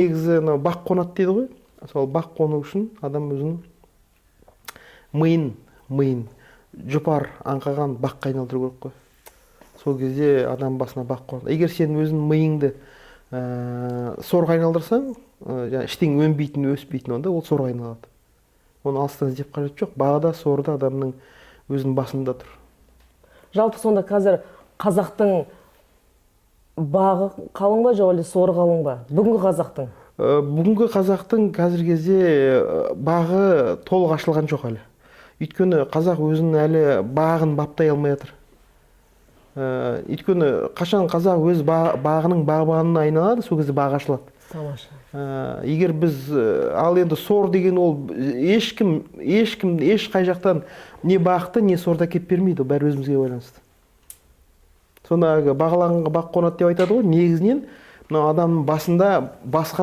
Негізі мынау бақ қонады дейді ғой. Сол бақ қону үшін адам өзінің миын жұпар аңқыған баққа айналдыру керек қой. Сол кезде адам басына бақ қонады. Егер сен өзің миыңды сорға айналдырсаң, жаңағы ештеңе өнбейтін, өспейтін, онда ол сорға айналады. Оны алыстан іздеп қажет жоқ, бағы да, соры да адамның өзінің басында тұр. Жалпы, сонда қазір қазақтың бағы қалың ба, жоқ әлде соры қалың ба, бүгінгі қазақтың? Бүгінгі қазақтың қазіргі кезде бағы толық ашылған жоқ әлі, өйткені қазақ өзінің әлі бағын баптай алмай жатыр. Өйткені қашан қазақ өз бағының бағбанына айналады, сол кезде бағы ашылады. Тамаша. Егер біз ал енді сор деген ол ешкім еш қай жақтан не бақты, не сорды әкеліп бермейді, ол бәрі өзімізге байланысты. Сонда әлгі бағланға бақ қонады деп айтады ғой. Негізінен мынау адамның басында басқа